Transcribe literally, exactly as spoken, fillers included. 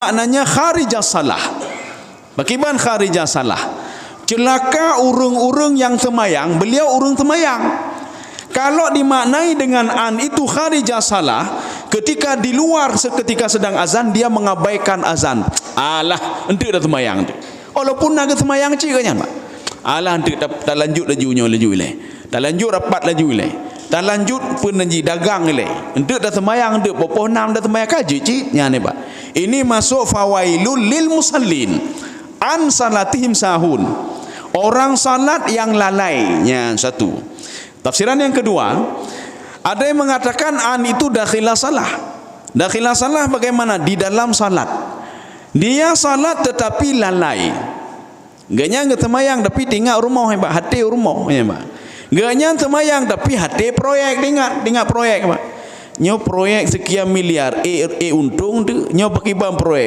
Maknanya kharijah salah. Pakiban kharijah salah? Celaka ureuëng-ureuëng nyang seumayang, beliau ureuëng seumayang. Kalau dimaknai dengan an itu kharijah salah, ketika di luar, seketika sedang azan, dia mengabaikan azan. Alah, enteuk dah seumayang tu. Walaupun na geuseumayang cit geuh nyan, Pak. Alah, enteuk ta-, talanjut laju nyoe laju ilée. Talanjut rapat laju ilée. Talanjut pun laju dagang ilée. Enteuk dah seumayang, enteuk poh-poh nam dah seumayang ka jeuet cit nyan, Pak. Ini masuk fawailul lil musallin. An salatihim sahun. Orang salat yang lalai. Nyan satu. Tafsiran yang kedua, ada yang mengatakan an itu dakhilah salah. Dakhilah salah bagaimana? Di dalam salat. Dia salat tetapi lalai. Geuhnyan geuseumayang tapi teuingat rumoh, Pak, até rumoh, ya, Pak. Geuhnyan seumayang tapi até proyek, teuingat, teuingat proyek, Pak. Nyoe proyek sekian miliar, eh, eh, untông tu, nyoe pakiban proyek.